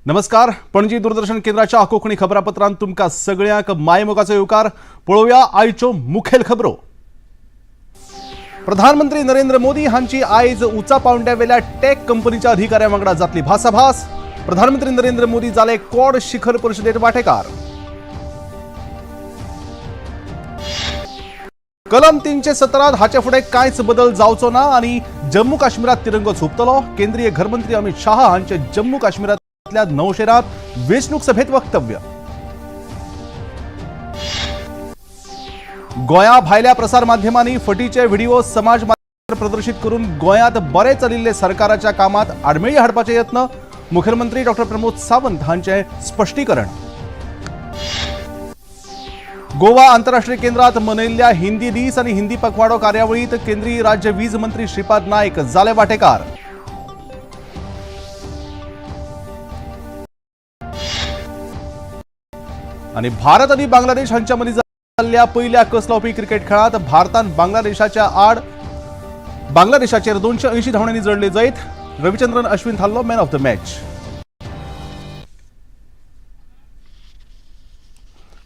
नमस्कार, पणजी दूरदर्शन केंद्राच्या कोंकणी खबरापत्रांत तुमकां सगळ्यांक मायमोगाचो येवकार. पळोवया आयच्यो मुखेल खबरो. प्रधानमंत्री नरेंद्र मोदी हांची आयज उंचा पावंड्यावेल्या टेक कंपनीच्या अधिकाऱ्यां वांगडा जातली भासाभास. प्रधानमंत्री नरेंद्र मोदी जाले क्वॉड शिखर परिशदेत वांटेकार. कलम 370 हाचे फुडें कांयच बदल जावचो ना आनी जम्मू काश्मीरात तिरंगो झुपतलो. केंद्रीय घरमंत्री अमित शाह हांचे जम्मू काश्मीरांतल्या नौशेरात वेंचणूक सभेत वक्तव्य. गोंया भायल्या प्रसार माध्यमांनी फटीचे व्हिडिओ समाज माध्यमांचेर प्रदर्शीत करून गोंयांत बरे चलिल्ले सरकाराच्या कामात आडमेळी हाडपाचे यत्न. मुखेलमंत्री डॉक्टर प्रमोद सावंत हांचे स्पश्टीकरण. गोवा आंतरराष्ट्रीय केंद्रात मनयल्ल्या हिंदी दीस आनी हिंदी पखवाडो कार्यावळीत केंद्रीय राज्य वीज मंत्री श्रीपाद नायक जाले वांटेकार. आनी भारत आनी बांगलादेश हांच्या मदीं जाल्ल्या पयल्या कस लावपी क्रिकेट खेळांत भारतान बांगलादेशाच्या आड बांगलादेशाचेर 280 धांवड्यांनी जडले जैत. रविचंद्रन अश्विन थारलो मॅन ऑफ the match.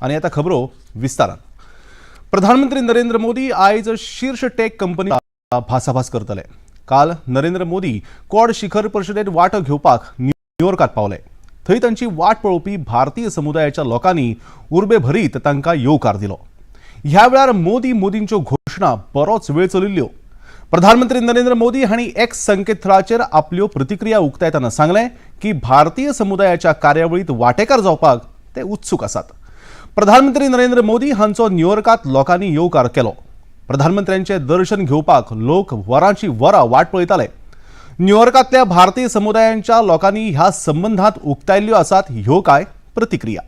आनी आतां खबरो विस्तारान. प्रधानमंत्री नरेंद्र मोदी आयज शीर्ष टेक कंपनी भासाभास करतले. काल नरेंद्र मोदी क्वॉड शिखर परिशदेत वांटो घेवपाक न्यूयॉर्कात पावले. थंय तांची वाट पळोवपी भारतीय समुदायाच्या लोकांनी उर्बे भरीत तांकां येवकार दिलो. ह्या वेळार मोदी मोदींच्यो घोशणा बरोच वेळ चलिल्ल्यो. प्रधानमंत्री नरेंद्र मोदी हांणी एक्स संकेतथळाचेर आपल्यो प्रतिक्रिया उक्तायतना सांगलें की भारतीय समुदायाच्या कार्यावळीत वांटेकार जावपाक ते उत्सूक आसात. प्रधानमंत्री नरेंद्र मोदी हांचो न्यूयॉर्कात लोकांनी येवकार केलो. प्रधानमंत्र्यांचे दर्शन घेवपाक लोक वरांची वरां वाट पळयताले. न्यूयॉर्कांतल्या भारतीय समुदायांच्या लोकांनी ह्या संबंधात उक्तायल्ल्यो आसात ह्यो काय प्रतिक्रिया.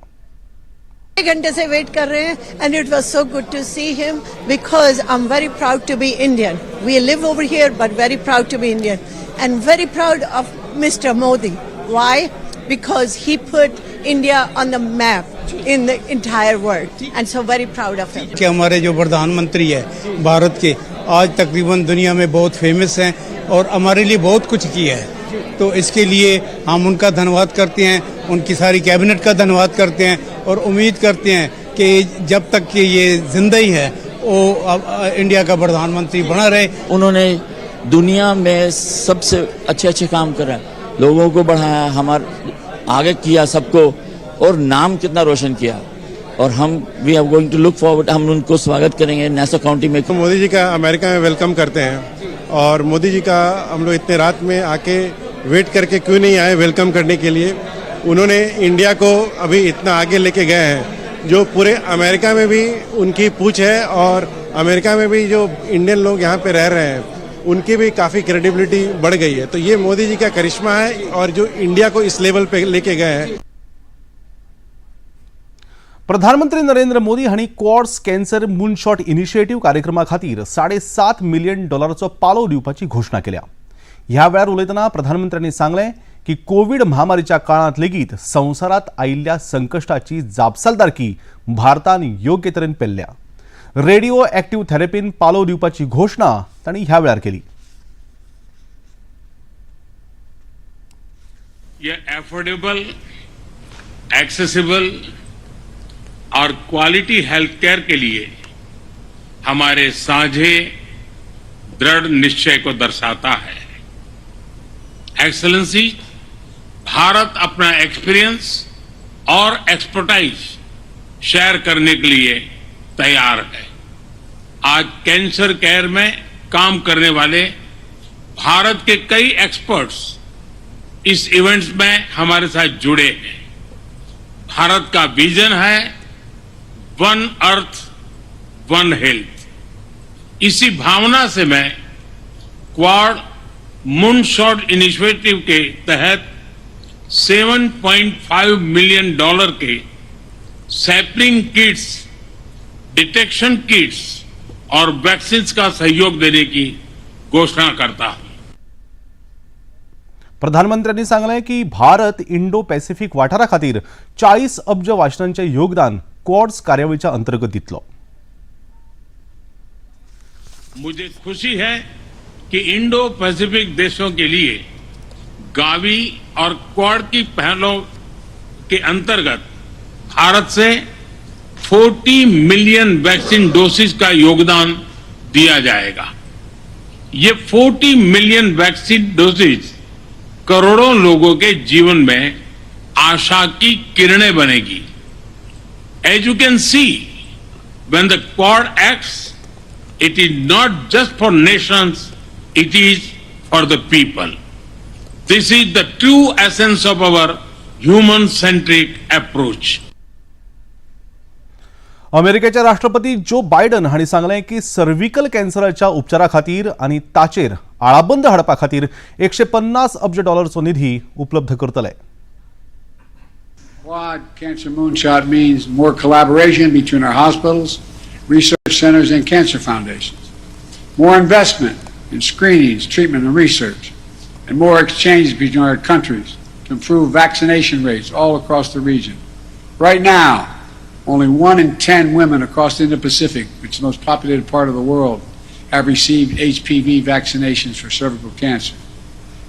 घंटे से वेट कर रहे हैं and it was so good to see him because I am very proud to be Indian. We live over here but very proud to be Indian and very proud of Mister Modi. Why? Because he put India on the map in the entire world and so very proud of him. कि हमारे जो प्रधानमंत्री है Bharat K, आज तकरीबन दुनिया में बहुत famous हैं और हमारे लिए बहुत कुछ किया है, तो इसके लिए हम उनका धन्यवाद करते हैं, उनकी सारी कैबिनेट का धन्यवाद करते हैं और उम्मीद करते हैं कि जब तक कि ये जिंदा ही है वो इंडिया का प्रधानमंत्री बना रहे। उन्होंने दुनिया में सबसे अच्छे अच्छे काम करा, लोगों को बढ़ाया, हमारे आगे किया सबको और नाम कितना रोशन किया। और हम we are going to look forward, हम उनको स्वागत करेंगे नासाउ काउंटी में। तो मोदी जी का अमेरिका में welcome करते हैं और मोदी जी का हम लोग इतने रात में आके वेट करके क्यों नहीं आए welcome करने के लिए। उन्होंने इंडिया को अभी इतना आगे लेके गए हैं जो पूरे अमेरिका में भी उनकी पूछ है और अमेरिका में भी जो इंडियन लोग यहाँ पे रह रहे हैं उनकी भी काफ़ी क्रेडिबिलिटी बढ़ गई है। तो ये मोदी जी का करिश्मा है और जो इंडिया को इस लेवल पे लेके गए हैं। प्रधानमंत्री नरेंद्र मोदी हांणी क्वॉड्स कॅन्सर मूनशॉट इनिशिएटीव्ह कार्यक्रमा खातीर 7.5 मिलियन डॉलराचो पालव दिवपाची घोशणा केल्या. ह्या वेळार उलयतना प्रधानमंत्र्यांनी सांगलें की कोवीड महामारीच्या काळांत लेगीत संवसारांत आयिल्ल्या संकश्टाची जापसालदारकी भारतान योग्य तरेन पेल्ल्या. रेडिओ ॲक्टिव्ह थेरपीन पालव दिवपाची घोशणा तांणी ह्या वेळार केली. ये एफोर्डेबल, एक्सेसिबल और क्वालिटी हेल्थ केयर के लिए हमारे साझे दृढ़ निश्चय को दर्शाता है। एक्सेलेंसी, भारत अपना एक्सपीरियंस और एक्सपर्टाइज शेयर करने के लिए तैयार है। आज कैंसर केयर में काम करने वाले भारत के कई एक्सपर्ट्स इस इवेंट्स में हमारे साथ जुड़े हैं। भारत का विजन है वन अर्थ वन हेल्थ। इसी भावना से मैं क्वाड मूनशॉट इनिशिएटिव के तहत 7.5 मिलियन डॉलर के सैपलिंग किट्स, डिटेक्शन किट्स और वैक्सीन का सहयोग देने की घोषणा करता हूं। प्रधानमंत्र्यांनी सांगलें की भारत इंडो पॅसिफिक वाठारा खातीर 40 अब्ज वाशनांचें योगदान क्वॉड्स कार्यावळीच्या अंतर्गत दितलो. मुझे खुशी है कि इंडो पैसिफिक देशों के लिए गावी और क्वाड की पहलों के अंतर्गत भारत से 40 मिलियन वैक्सीन डोसेज का योगदान दिया जाएगा। ये 40 मिलियन वैक्सीन डोसेज करोड़ों लोगों के जीवन में आशा की किरणें बनेगी। As you can see, when the Quad acts, it is not just for nations, it is for the people. This is the true essence of our human centric approach. अमेरिकेचे राष्ट्रपती Joe Biden हांणी सांगलें की सर्व्हिकल कॅन्सराच्या उपचारा खातीर आनी ताचेर आळाबंद हाडपा खातीर 150 अब्ज डॉलरचो निधी उपलब्ध करतले. Quad Cancer Moonshot means more collaboration between our hospitals, research centers, and cancer foundations, more investment in screenings, treatment, and research, and more exchange between our countries to improve vaccination rates all across the region. Right now, only 1 in 10 women across the Indo-Pacific, which is the most populated part of the world, have received HPV vaccinations for cervical cancer.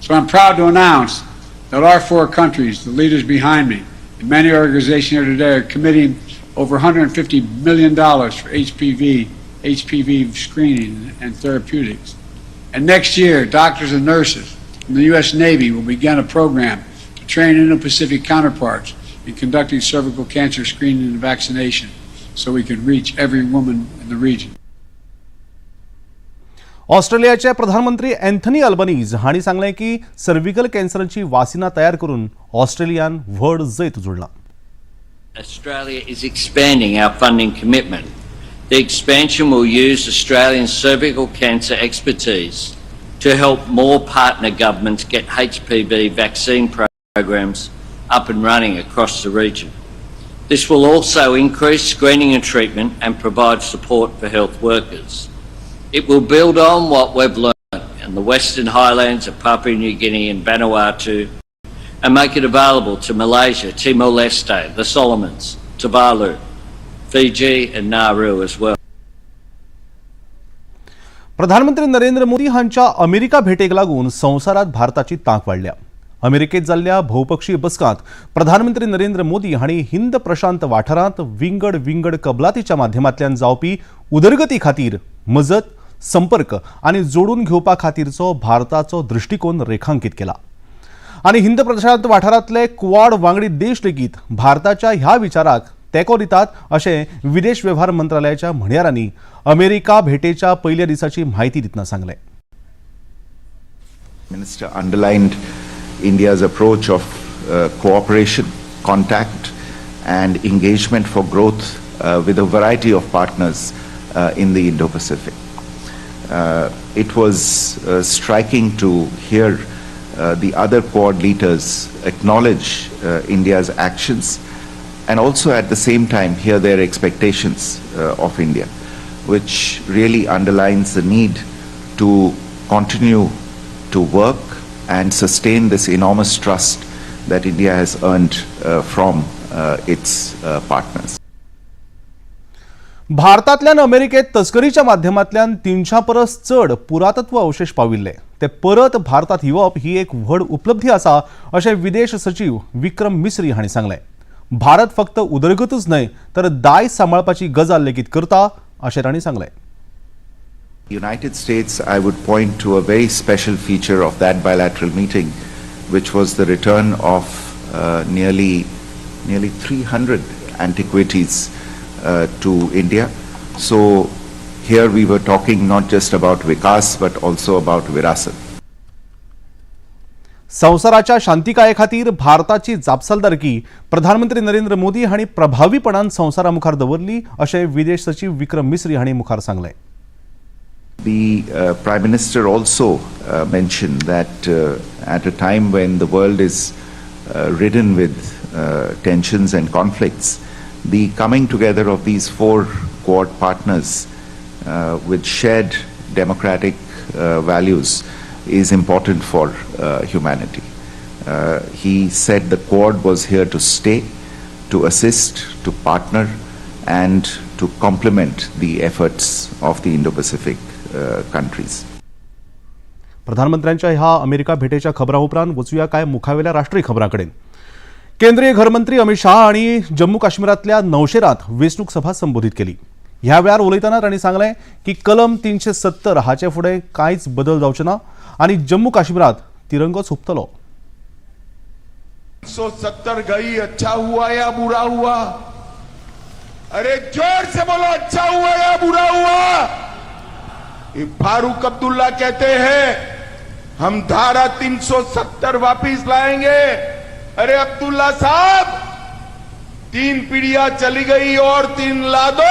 So I'm proud to announce that our four countries, the leaders behind me, and many organizations here today are committing over $150 million for HPV screening and therapeutics. And next year, doctors and nurses from the U.S. Navy will begin a program to train Indo-Pacific counterparts in conducting cervical cancer screening and vaccination so we can reach every woman in the region. ऑस्ट्रेलियाचे प्रधानमंत्री Anthony Albanese हांणी सांगलें की सर्व्हिकल कॅन्सराची वासिनां तयार करून Australian व्हड जैत जोडलां. Australia is expanding our funding commitment. The expansion will use Australian cervical cancer expertise to help more partner governments get HPV vaccine programs up and running across the region. This will also increase screening and treatment and provide support for health workers. It will build on what we've learned in the Western Highlands of Papua New Guinea and Vanuatu and make it available to Malaysia, Timor-Leste, the Solomons, Tuvalu, Fiji and Nauru as well. प्रधानमंत्री नरेंद्र मोदी हांच्या America भेटेक लागून संवसारात भारताची तांक वाडल्या. अमेरिकेत जाल्ल्या भोवपक्षीय बसकांत प्रधानमंत्री नरेंद्र मोदी हांणी हिंद प्रशांत वाठारांत विंगड विंगड कबलातीच्या माध्यमांतल्यान जावपी उदरगती खातीर मजत, संपर्क आनी जोडून घेवपा खातीरचो भारताचो दृश्टिकोन रेखांकीत केला आनी हिंद प्रशांत वाठारांतले क्वाड वांगडी देश लेगीत भारताच्या ह्या विचाराक तेंको दितात, अशें विदेश वेव्हार मंत्रालयाच्या म्हणयारांनी अमेरिका भेटेच्या पयल्या दिसाची म्हायती दितना सांगलें. Minister underlined India's approach of cooperation, contact, and engagement for growth with a variety of partners in the Indo Pacific. It was striking to hear the other Quad leaders acknowledge India's actions and also at the same time hear their expectations of India, which really underlines the need to continue to work and sustain this enormous trust that India has earned from its partners. भारतांतल्यान अमेरिकेत तस्करीच्या माध्यमांतल्यान 300 परस चड पुरातत्व अवशेश पाविल्ले. ते परत भारतात येवप ही एक व्हड उपलब्धी आसा, अशें विदेश सचीव विक्रम मिस्री हांणी सांगलें. भारत फक्त उदरगतच न्हय तर दायज सांबाळपाची गजाल लेगीत करता, अशें तांणी सांगलें. United States, I would point to a very special feature of that bilateral meeting, which was the return of nearly 300 antiquities to India. So here we were talking not just about Vikas, but also about Virasat. संवसाराच्या शांतिकाये खातीर भारताची जापसालदारकी प्रधानमंत्री नरेंद्र मोदी हांणी प्रभावीपणान संवसारा मुखार दवरली, अशें विदेश सचीव विक्रम मिस्री हांणी मुखार सांगलें. The Prime Minister also mentioned that at a time when the world is ridden with tensions and conflicts, the coming together of these four Quad partners with shared democratic values is important for humanity. He said the Quad was here to stay, to assist, to partner, and to complement the efforts of the Indo Pacific countries. प्रधानमंत्र्यांच्या ह्या America भेटेच्या खबरां उपरांत वचुया काय मुखावेल्या राष्ट्रीय खबरां कडेन. केंद्रीय घरमंत्री अमित शाह हांणी जम्मू काश्मीरांतल्या नौशेरांत वेंचणूक सभा संबोधीत केली. ह्या वेळार उलयतना तांणी सांगलें की कलम 370 हाचे फुडें कांयच बदल जावचे ना आनी जम्मू काश्मीरांत तिरंगो सोंपतलो. 370 गई, अच्छा हुआ या बुरा हुआ? अरे जोर से बोलो, अच्छा हुआ या बुरा हुआ? ये फारूक अब्दुल्ला कहते हैं हम धारा 370 वापिस लाएंगे. अरे अब्दुल्ला साहब, 3 पीढ़ियां चली गई और 3 ला दो,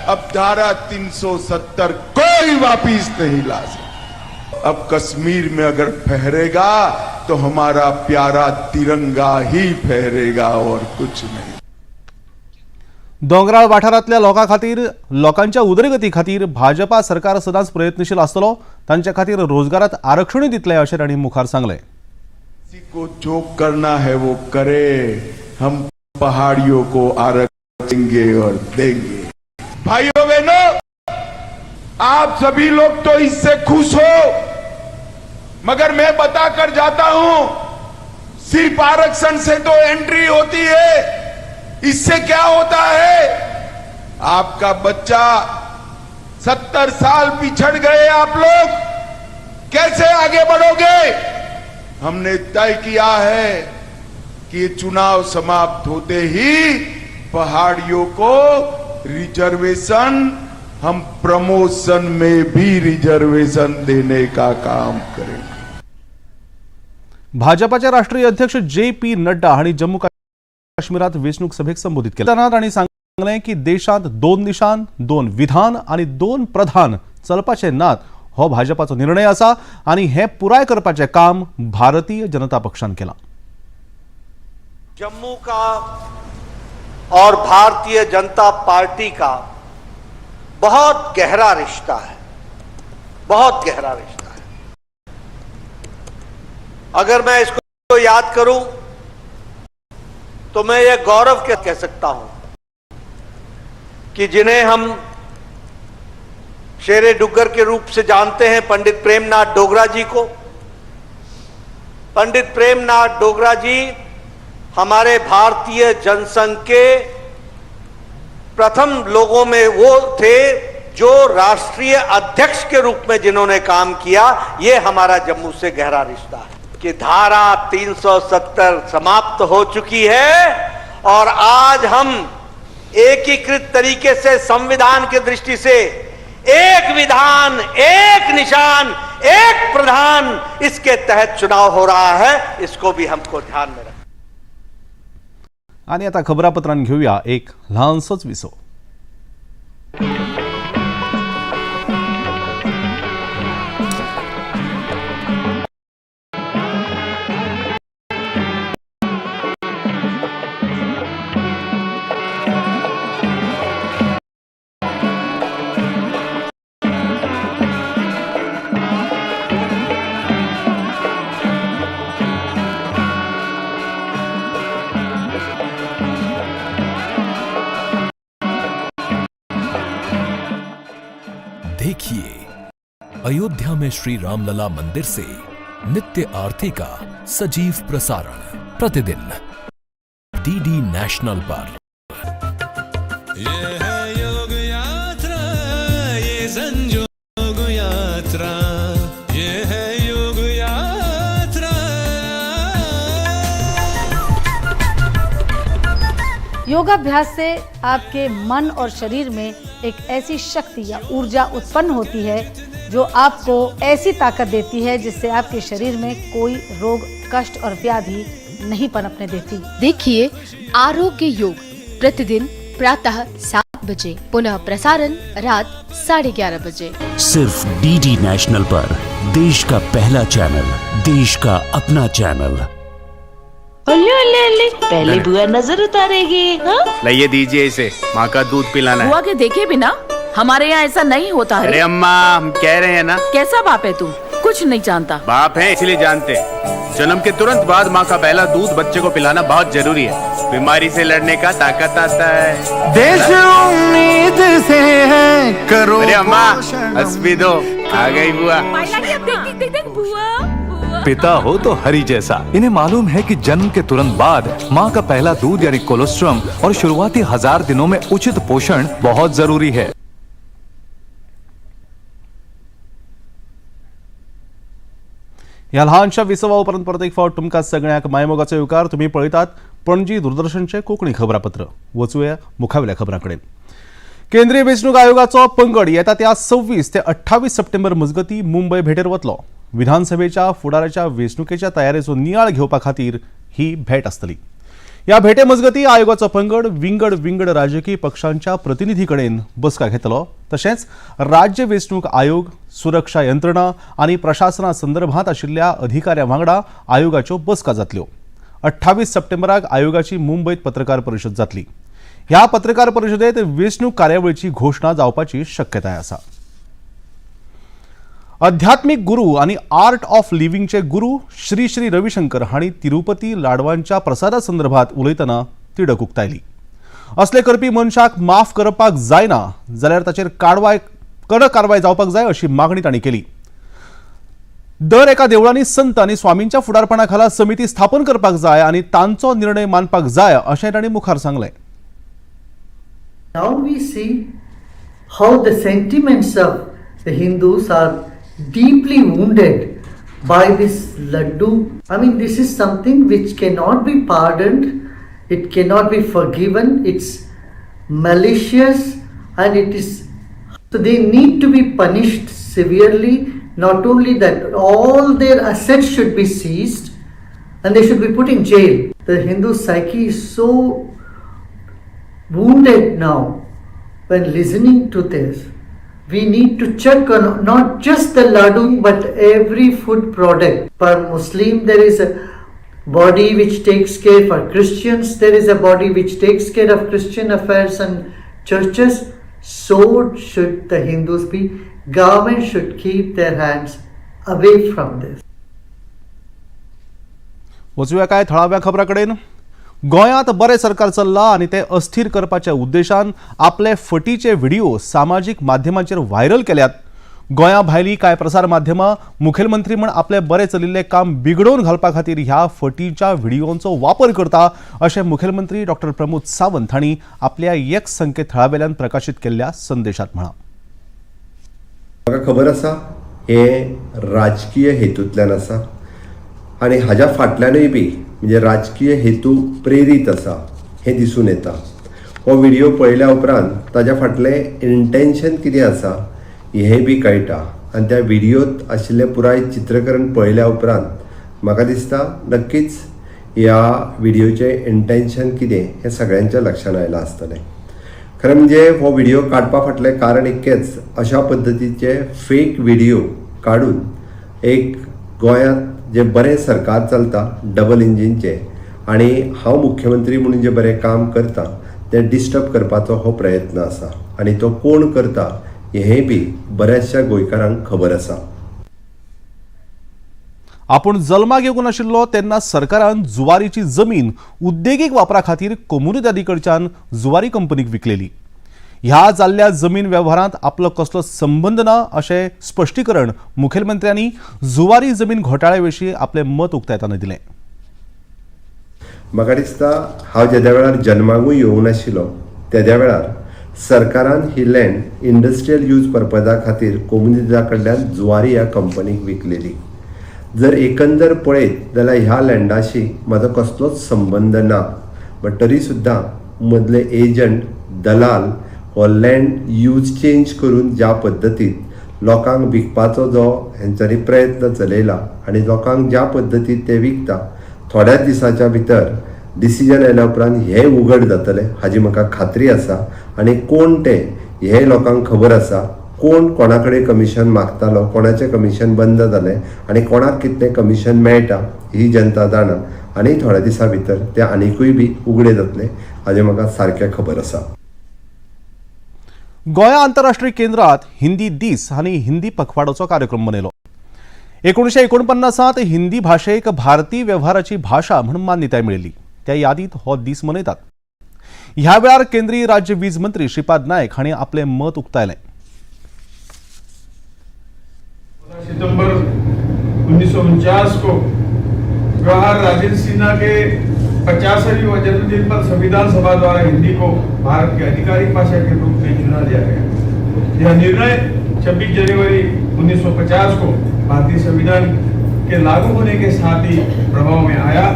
अब धारा 370 कोई वापिस नहीं ला सकता. अब कश्मीर में अगर फहरेगा तो हमारा प्यारा तिरंगा ही फहरेगा और कुछ नहीं. दोंगराळ वाठारांतल्या लोकां खातीर, लोकांच्या उदरगती खातीर भाजपा सरकार सदांच प्रयत्नशील आसतलो. तांच्या खातीर रोजगारात आरक्षणूय दितले अशें तांणी मुखार सांगलें. किसी को जो करना है वो करे, हम पहाड़ियों को आरक्षण देंगे और देंगे. भाइयों बहनों, आप सभी लोग तो इससे खुश हो, मगर मैं बताकर जाता हूं, सिर्फ आरक्षण से तो एंट्री होती है, इससे क्या होता है? आपका बच्चा 70 साल पिछड़ गए, आप लोग कैसे आगे बढ़ोगे? हमने तय किया है कि ये चुनाव समाप्त होते ही पहाड़ियों को रिजर्वेशन, हम प्रमोशन में भी रिजर्वेशन देने का काम करेंगे. भाजपाचे राष्ट्रीय अध्यक्ष जे पी नड्डा हांणी जम्मू काश्मीरात वेंचणूक सभेक संबोधीत केलें. तांणी सांगलें की देशांत 2 निशान, 2 विधान आनी 2 प्रधान चलपाचे नात हो भाजपाचो निर्णय आसा आनी हें पुराय करपाचें काम भारतीय जनता पक्षान केलां. जम्मू का और भारतीय जनता पार्टी का बहुत गहरा रिश्ता है, बहुत गहरा रिश्ता है. अगर मैं इसको याद करूं तो मैं ये गौरव के कह सकता हूं कि जिन्हें हम शेरे डुग्गर के रूप से जानते हैं, पंडित प्रेमनाथ डोगरा जी को, पंडित प्रेमनाथ डोगरा जी हमारे भारतीय जनसंघ के प्रथम लोगों में वो थे जो राष्ट्रीय अध्यक्ष के रूप में जिन्होंने काम किया. ये हमारा जम्मू से गहरा रिश्ता है कि धारा 370 समाप्त हो चुकी है और आज हम एकीकृत तरीके से संविधान के दृष्टि से एक विधान, एक निशान, एक प्रधान, इसके तहत चुनाव हो रहा है. इसको भी हमको ध्यान में रखना. आनी आतां खबरापत्रान घेवया एक ल्हानसोच विसव. देखिए अयोध्या में श्री रामलला मंदिर से नित्य आरती का सजीव प्रसारण प्रतिदिन डीडी नेशनल पर. ये है योग यात्रा, ये संजोग यात्रा, ये है योग यात्रा. योगाभ्यास से आपके मन और शरीर में एक ऐसी शक्ति या ऊर्जा उत्पन्न होती है जो आपको ऐसी ताकत देती है जिससे आपके शरीर में कोई रोग, कष्ट और व्याधि नहीं पनपने देती. देखिए आरोग्य योग प्रतिदिन प्रातः 7 बजे, पुनः प्रसारण रात 11:30 बजे. सिर्फ डीडी नेशनल पर, देश का पहला चैनल, देश का अपना चैनल. ओले ओले ओले, पहले बुआ नजर उतारेगी, हाँ? लाइए दीजिए इसे, माँ का दूध पिलाना है. बुआ के देखे बिना हमारे यहाँ ऐसा नहीं होता है. अरे अम्मा, हम कह रहे हैं ना. कैसा बाप है तू, कुछ नहीं जानता. बाप है इसलिए जानते हैं. जन्म के तुरंत बाद माँ का पहला दूध बच्चे को पिलाना बहुत जरूरी है. बीमारी से लड़ने का ताकत आता है. देश उम्मीद से है, करो. अरे अम्मा, हंस भी दो. आ गई बुआ. देख देख देख, बुआ बुआ. पिता हो तो हरि जैसा। इन्हें मालूम है कि जन्म के तुरंत बाद माँ का पहला दूध यानी कोलोस्ट्रम और शुरुआती 1000 दिनों में उचित पोषण बहुत जरूरी है। ह्या ल्हानशा विसवा उपरांत परत एक फावट तुमकां सगळ्यांक मायमोगाचो येवकार। तुमी पळयतात पणजी दूरदर्शनचें कोंकणी खबरापत्र। वचुया मुखावेल्या खबरां कडेन। केंद्रीय वेंचणूक आयोगाचो पंगड येता त्या 26 ते 28 सप्टेंबर मजगतीं मुंबय भेटेर वतलो। विधानसभेच्या फुडाराच्या वेंचणुकेच्या तयारेचो नियाळ घेवपा खातीर ही भेट आसतली। ह्या भेटे मजगतीं आयोगाचो पंगड विंगड विंगड राजकीय पक्षांच्या प्रतिनिधी कडेन बसका घेतलो। तशेंच राज्य वेंचणूक आयोग, सुरक्षा यंत्रणा आनी प्रशासना संदर्भात आशिल्ल्या अधिकाऱ्यां वांगडा आयोगाच्यो बसका जातल्यो। 28 सप्टेंबराक आयोगाची मुंबयत पत्रकार परिशद जातली। ह्या पत्रकार परिशदेत वेंचणूक कार्यावळीची घोशणा जावपाची शक्यताय आसा। आध्यात्मिक गुरू आनी आर्ट ऑफ लिव्हिंगचे गुरू श्री श्री रविशंकर हांणी तिरुपती लाडवांच्या प्रसादा संदर्भात उलयतना तिडक उक्तायली। असले करपी मनशाक माफ करपाक जायना जाल्यार ताचेर कडक कारवाय जावपाक जाय अशी मागणी तांणी केली। दर एका देवळांनी संत आनी स्वामींच्या फुडारपणा खाला समिती स्थापन करपाक जाय आनी तांचो निर्णय मानपाक जाय अशें तांणी मुखार सांगलें। Now we see how the sentiments of the Hindus are deeply wounded by this laddu. I mean, this is something which cannot be pardoned, it cannot be forgiven, it's malicious and it is, so they need to be punished severely. Not only that, all their assets should be seized and they should be put in jail. The Hindu psyche is so wounded now when listening to this. We need to check on not just the laddu but every food product. For Muslim there is a body which takes care, for Christians there is a body which takes care of Christian affairs and churches. So should the Hindus be. Government should keep their hands away from this. वचुया काय थळाव्या खबरां कडेन। गोंयांत बरें सरकार चल्लां आनी तें अस्थिर करपाच्या उद्देशान आपले फटीचे व्हिडिओ सामाजीक माध्यमांचेर व्हायरल केल्यात। गोंया भायली कांय प्रसार माध्यमां मुखेलमंत्री म्हण आपले बरें चलिल्लें काम बिगडोवन घालपा खातीर ह्या फटीच्या व्हिडिओंचो वापर करता अशें मुखेलमंत्री डॉक्टर प्रमोद सावंत हांणी आपल्या एक संकेतथळा वेल्यान प्रकाशीत केल्ल्या संदेशात म्हळां। म्हाका खबर आसा हें राजकीय हेतूंतल्यान आसा आनी हाज्या फाटल्यानूय बी म्हणजे राजकीय हेतू प्रेरीत आसा हें दिसून येता। हो व्हिडिओ पळयल्या उपरांत ताज्या फाटलें इंटेन्शन कितें आसा हें बी कळटा आनी त्या व्हिडियोत आशिल्लें पुराय चित्रकरण पळयल्या उपरांत म्हाका दिसता नक्कीच ह्या व्हिडियोचें इंटेन्शन कितें हें सगळ्यांच्या लक्षांत आयलां आसतलें। खरें म्हणजे हो व्हिडिओ काडपा फाटलें कारण इतकेंच, अशा पद्दतीचे फेक व्हिडिओ काडून एक गोंयांत जे बरें सरकार चलता डबल इंजिनचें आनी हांव मुख्यमंत्री म्हणून जे बरें काम करता तें डिस्टर्ब करपाचो हो प्रयत्न आसा आनी तो कोण करता हें बी बऱ्याचशा गोंयकारांक खबर आसा। आपूण जल्माक येवंक नाशिल्लो तेन्ना सरकारान जुवारीची जमीन उद्देगीक वापरा खातीर कोमुनिदादी कडच्यान जुवारी कंपनीक विकलेली। ह्या जाल्ल्या जमीन वेव्हारांत आपलो कसलो संबंद ना अशें स्पश्टीकरण मुखेलमंत्र्यांनी जुवारी जमीन घोटाळ्या विशीं आपलें मत उक्तायतना दिलें। म्हाका दिसता हांव जेद्या वेळार जन्माकूय येवंक नाशिल्लो तेद्या वेळार सरकारान ही लँड इंडस्ट्रियल यूज पर्पजा खातीर कोमुनिदादा कडल्यान जुवारी ह्या कंपनीक विकलेली। जर एकंदर पळयत जाल्यार ह्या लँडाशी म्हाजो कसलोच संबंद ना, बट तरी सुद्दां मदले एजंट दलाल हो लँड यूज चेंज करून ज्या पद्दतीन लोकांक विकपाचो जो हेंच्यांनी प्रयत्न चलयला आनी लोकांक ज्या पद्दतीन ते विकता थोड्याच दिसाच्या भितर डिसिजन आयल्या उपरांत हें उघड जातलें हाजी म्हाका खात्री आसा आनी कोण ते हें लोकांक खबर आसा, कोण कोणा कडेन कमिशन मागतालो, कोणाचें कमिशन बंद जालें आनी कोणाक कितलें कमिशन मेळटा ही जनता जाणा आनी थोड्या दिसां भितर तें आनिकूय बी उगडे जातलें हाजें म्हाका सारकें खबर आसा। गोंया आंतरराष्ट्रीय केंद्रात हिंदी दीस आनी हिंदी पखवाडोचो कार्यक्रम मनयलो। 1949 हिंदी भाशेक भारतीय वेव्हाराची भाशा म्हूण मान्यताय मेळिल्ली। त्या यादीत हो दीस मनयतात। ह्या वेळार केंद्रीय राज्य वीज मंत्री श्रीपाद नायक हांणी आपलें मत उक्तायलें। 16 सितंबर 1949 को जवाहर राजेंद्र सिन्हा के 50वें जन्मदिन पर संविधान सभा द्वारा हिंदी को भारत की आधिकारिक भाषा के रूप में चुना दिया गया। यह निर्णय 26 जनवरी 1950 को भारतीय संविधान के लागू होने के साथ ही प्रभाव में आया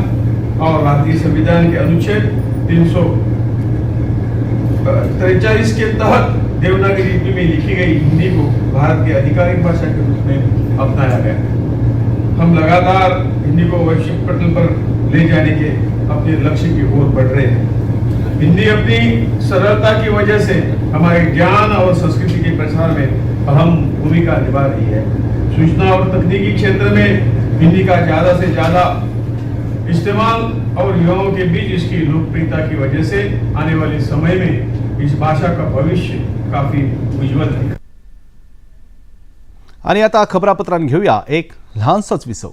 और भारतीय संविधान के अनुच्छेद 343 के तहत देवनागरी लिपि में लिखी गई हिंदी को भारत की आधिकारिक भाषा के रूप में अपनाया गया। हम लगातार हिंदी को वैश्विक पटल पर ले जाने के अपने लक्ष्य की ओर बढ़ रहे हैं। हिंदी अपनी सरलता की वजह से हमारे ज्ञान और संस्कृति के प्रसार में अहम भूमिका निभा रही है। सूचना और तकनीकी क्षेत्र में हिंदी का ज़्यादा से ज़्यादा इस्तेमाल और युवाओं के बीच इसकी लोकप्रियता की वजह से आने वाले समय में इस भाषा का भविष्य काफ़ी उज्जवल है। आणि आता खबरापत्रांत घेऊया एक ल्हानसोच विसव।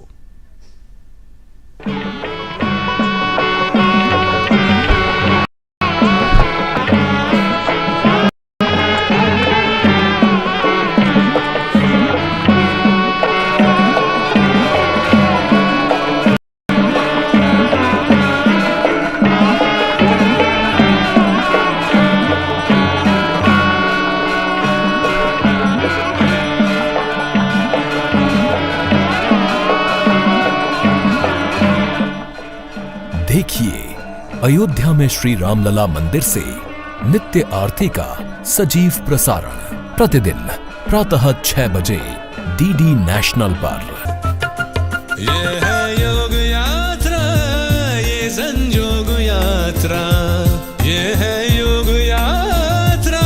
देखिए अयोध्या में श्री रामलला मंदिर से नित्य आरती का सजीव प्रसारण प्रतिदिन प्रातः 6 बजे डीडी नेशनल पर। ये है योग यात्रा, ये संजोग यात्रा, ये है योग यात्रा।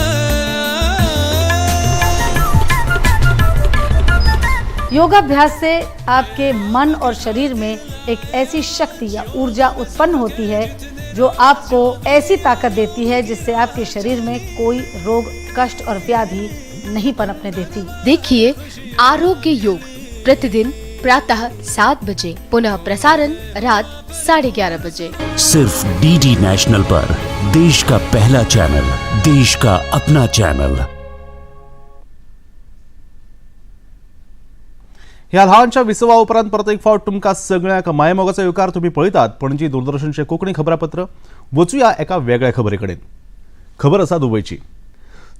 योगाभ्यास से आपके मन और शरीर में एक ऐसी शक्ति या ऊर्जा उत्पन्न होती है जो आपको ऐसी ताकत देती है जिससे आपके शरीर में कोई रोग, कष्ट और व्याधि नहीं पनपने देती। देखिए आरोग्य योग प्रतिदिन प्रातः 7 बजे, पुनः प्रसारण रात 11:30 बजे। सिर्फ डीडी नेशनल पर, देश का पहला चैनल, देश का अपना चैनल। ह्या ल्हानशा विसवा उपरांत परत एक फावट तुमकां सगळ्यांक मायमोगाचो येवकार। तुमी पळयतात पणजी दूरदर्शनचें कोंकणी खबरापत्र। वचुया एका वेगळ्या खबरे कडेन। खबर आसा दुबयची।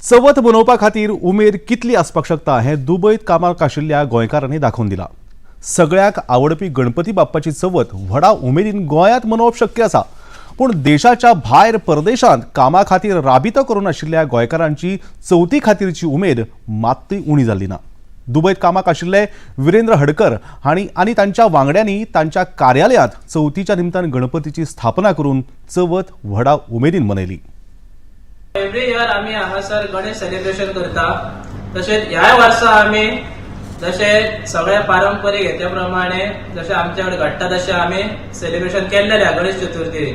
चवथ मनोवपा खातीर उमेद कितली आसपाक शकता हें दुबयत कामाक आशिल्ल्या गोंयकारांनी दाखोवन दिलां। सगळ्यांक आवडपी गणपती बाप्पाची चवथ व्हडा उमेदीन गोंयांत मनोवप शक्य आसा, पूण देशाच्या भायर परदेशांत कामा खातीर राबितो करून आशिल्ल्या गोंयकारांची चवथी खातीरची उमेद मात्तूय उणी जाल्ली ना। दुबयत कामाक आशिल्ले विरेंद्र हडकर हांणी आनी तांच्या वांगड्यांनी तांच्या कार्यालयांत चवथीच्या निमतान गणपतीची स्थापना करून चवथ व्हडा उमेदीन मनयली। एवरी इयर आमी हांगासर गणेश सेलिब्रेशन करता, तशेंच ह्याय वर्सा आमी जशे सगळे पारंपरीक हेच्या प्रमाणे जशें आमच्या कडेन घडटा तशें आमी सेलिब्रेशन केल्लेलें आहा गणेश चतुर्थी।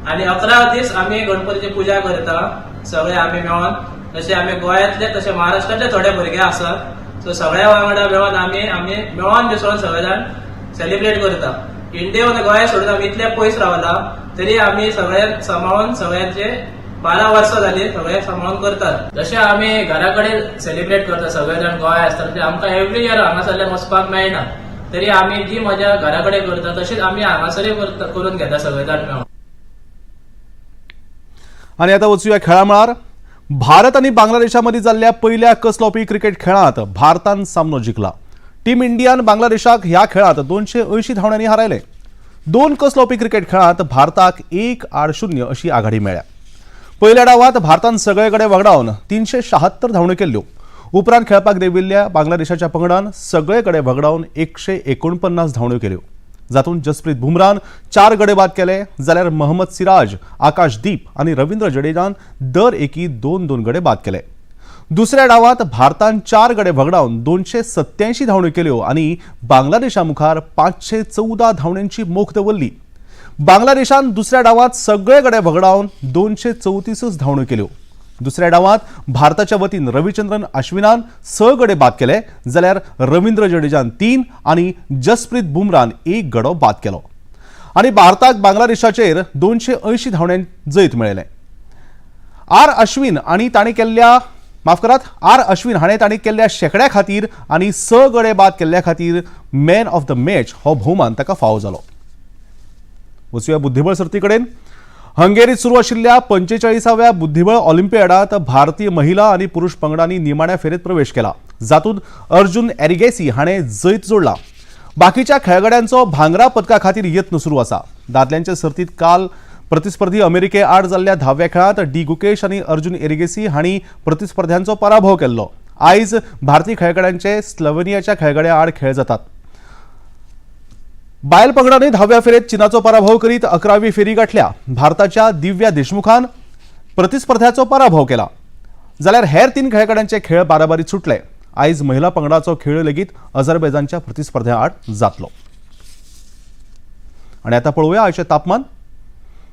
आनी 11 दीस आमी गणपतीची पुजा करता सगळे आमी मेळोन, जशे आमी गोंयांतले तशे महाराष्ट्रांतले थोडे भुरगे आसात, सो सगळ्या वांगडा मेळोन आमी मेळोन मिसळोन सगळे जाण सेलिब्रेट करता। इंडिया गोंय सोडून आमी इतले पयस रावला तरी आमी सगळे सांबाळून सगळ्यांचे 12 वर्सां जाली सगळे सांबाळून करतात। जशे आमी घरा कडेन सेलिब्रेट करता सगळे जाण गोंय आसता, म्हणजे आमकां एवरी इयर हांगासरल्यान वचपाक मेळना, तरी आमी जी मजा घरा कडेन करता तशीच आमी हांगासरूय करून घेता सगळे जाण मेळोन। आनी आतां वचुया खेळा मळार। भारत आनी बांगलादेशा मदीं जाल्ल्या पयल्या कसलोपी क्रिकेट खेळांत भारतान सामनो जिखला। टीम इंडियान बांगलादेशाक ह्या खेळांत 280 धांवड्यांनी हारायलें। 2 कसलोपी क्रिकेट खेळांत भारताक 1-0 अशी आघाडी मेळ्ळ्या। पयल्या डावांत भारतान सगळे कडेन वगडावन 376 धांवड्यो केल्ल्यो। उपरांत खेळपाक देंविल्ल्या बांगलादेशाच्या पंगडान सगळे कडेन वगडावन 149 धांवड्यो केल्यो, जातूंत जसप्रीत बुमरान 4 गडे बाद केले, जाल्यार मोहम्मद सिराज, आकाशदीप आनी रवींद्र जडेजान दर एकी 2-2 गडे बाद केले। दुसऱ्या डावांत भारतान 4 गडे वगडावन 287 धांवड्यो केल्यो आनी बांगलादेशा मुखार 514 धांवड्यांची मोख दवरली। बांगलादेशान दुसऱ्या डावांत सगळे गडे वगडावन 234 धांवड्यो केल्यो। दुसऱ्या डावांत भारताच्या वतीन रविचंद्रन अश्विनान 6 गडे बाद केले, जाल्यार रवींद्र जडेजान 3 आनी जसप्रीत बुमरान 1 गडो बाद केलो आनी भारताक बांगलादेशाचेर 280 धांवड्यां जैत मेळयलें। आर अश्विन आनी ताणें केल्ल्या माफ करात, आर अश्विन हाणें तांणी केल्ल्या शेंकड्या खातीर आनी 6 गडे बाद केल्ल्या खातीर मॅन ऑफ the match हो भोवमान ताका फावो जालो. वचुया बुद्धिबळ सर्ती कडेन. हंगेरीत सुरू आशिल्ल्या 45व्या बुद्धिबळ ऑलिम्पियाडात भारतीय महिला आनी पुरुष पंगडांनी निमाण्या फेरेत प्रवेश केला, जातूंत अर्जुन एरिगेसी हाणें जैत जोडला. बाकीच्या खेळगड्यांचो भांगरा पदका खातीर यत्न सुरू आसा. दादल्यांचे सर्तीत काल प्रतिस्पर्धी अमेरिके आड जाल्ल्या 10व्या खेळांत डी गुकेश आनी अर्जुन एरिगेसी हांणी प्रतिस्पर्ध्यांचो पराभव केल्लो. आयज भारतीय खेळगड्यांचे स्लोवेनियाच्या खेळगड्या आड खेळ जातात. बायल पंगडांनी 10व्या फेरेत चीनाचो पराभव करीत 11वी फेरी गाठल्या. भारताच्या दिव्या देशमुखान प्रतिस्पर्ध्याचो पराभव केला, जाल्यार हेर 3 खेळगड्यांचे खेळ बाराबारी सुटले. आयज महिला पंगडाचो खेळ लेगीत अझरबैजानच्या प्रतिस्पर्ध्या आड जातलो. आनी आतां पळोवया आयचें तापमान.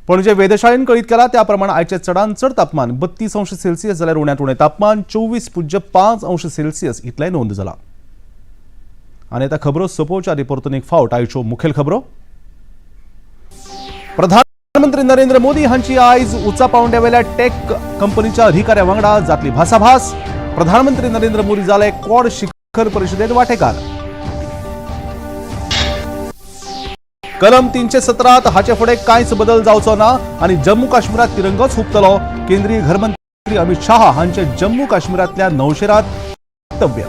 पणजे वेधशाळेन कळीत केला त्या प्रमाण आयचें चडांत चड तापमान 32 अंश सेल्सियस जाल्यार उण्यांत उणें तापमान 24.5 अंश सेल्सियस इतलें नोंद जालां. आनी आतां खबरो सोंपोवच्या आदी परतून एक फावट आयच्यो मुखेल खबरो. प्रधानमंत्री नरेंद्र मोदी हांची आयज उंचा पावंड्यावेल्या टेक कंपनीच्या अधिकाऱ्या वांगडा जातली भासाभास. प्रधानमंत्री नरेंद्र मोदी जाले क्वाड शिखर परिशदेत वांटेकार. कलम 317 हाचे फुडें कांयच बदल जावचो ना आनी जम्मू काश्मीरात तिरंगोच हुपतलो, केंद्रीय घरमंत्री अमित शाह हांचे जम्मू काश्मीरांतल्या नौशेरात वक्तव्य.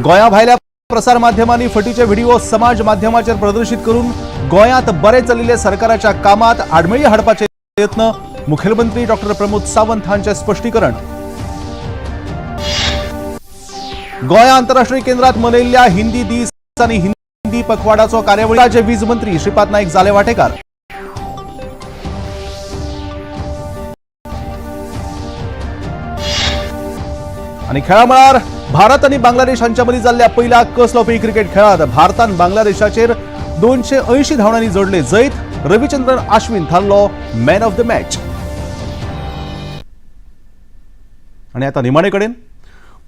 गोंया भायल्या प्रसार माध्यमांनी फटीचे व्हिडिओ समाज माध्यमाचेर प्रदर्शीत करून गोंयांत बरें चलिल्ले सरकाराच्या कामात आडमेळी हाडपाचे यत्न, मुखेलमंत्री डॉक्टर प्रमोद सावंत हांचे स्पश्टीकरण. गोंय आंतरराष्ट्रीय केंद्रात मनयल्ल्या हिंदी दीस आनी हिंदी पखवाडाचो कार्यावळीचे वीज मंत्री श्रीपाद नाईक जाले वांटेकार. आनी खेळा मळार भारत आनी बांगलादेश हांच्या मदीं जाल्ल्या पयल्या कस लावपी क्रिकेट खेळांत भारतान बांगलादेशाचेर 280 धांवड्यांनी जोडले जैत. रविचंद्रन अश्विन थारलो मॅन ऑफ the match. आनी आतां निमाणे कडेन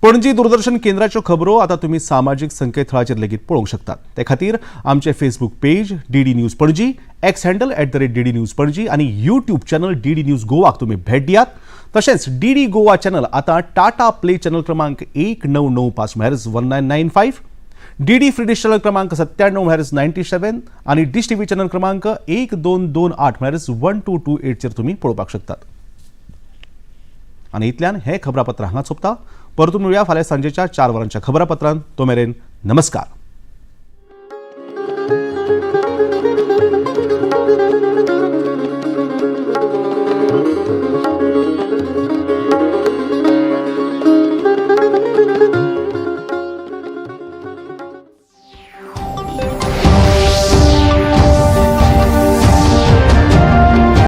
पणजी दूरदर्शन केंद्राच्यो खबरो आतां तुमी सामाजीक संकेतथळाचेर लेगीत पळोवंक शकतात. ते खातीर आमचे Facebook page DD news Panaji, X handle @DD News Panaji आनी यूट्यूब चॅनल डीडी न्यूज गोवाक तुमी भेट दियात. तशेंच डीडी गोवा चॅनल आतां टाटा प्ले चॅनल क्रमांक 1995 म्हळ्यार 1995, डीडी फ्री डिश चॅनल क्रमांक 97 म्हळ्यार 97 आनी डिश टीव्ही चॅनल क्रमांक 1228 म्हळ्यार 1228चेर तुमी पळोवपाक शकतात. आनी इतल्यान हें खबरापत्र हांगा सोंपता. परतून मेळुया फाल्यां सांजेच्या 4 वरांच्या खबरापत्रांत. तो मेरेन नमस्कार.